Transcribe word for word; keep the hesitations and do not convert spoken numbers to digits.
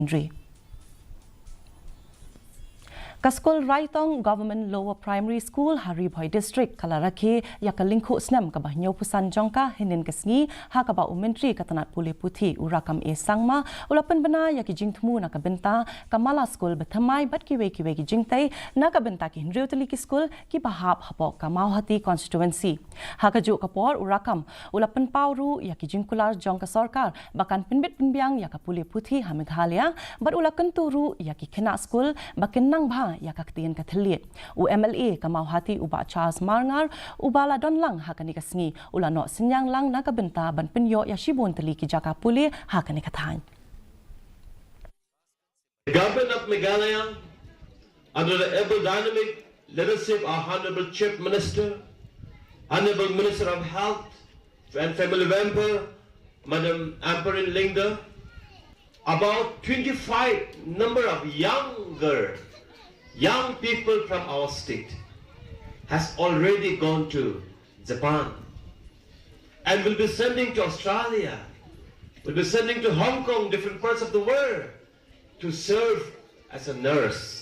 Ri. Ka skul Raitong Government Lower Primary School ha Ri Bhoi District ka la rakhe ïa ka lyngkhuh snem kaba hynñiewphew san jong ka hynnin ka sngi, ha kaba u Myntri ka tnat pule puthi u Rakkam A Sangma u la pynbna ïa ki jingthmu na ka bynta ka mala skul bathymmai bad kiwei kiwei ki jingtei na ka bynta ki hynriew tylli ki skul kiba hap hapoh ka Mawhati constituency. Ha kajuh ka por u Rakkam u la pynpaw ruh ïa ki jingkular jong ka sorkar ba kan pynbit pynbiang ïa ka pule puthi ha Meghalaya bad u la kyntu ruh ïa ki khynnah skul ba kin nang bha ïa ka ktien ka thylliej. U M L A ka Mawhati u Bah Charles Marngar uba la don lang ha kane ka sngi u la noh synñiang lang na ka bynta ban pynïoh ïa shibun tylli ki jaka pule ha kane ka thaiñ. The government of Meghalaya, under the able dynamic leadership of Honorable Chief Minister, Honorable Minister of Health and Family Welfare, Madam Ampareen Lyngdoh, about twenty-five number of younger, young people from our state has already gone to Japan and will be sending to Australia, will be sending to Hong Kong, different parts of the world, to serve as a nurse.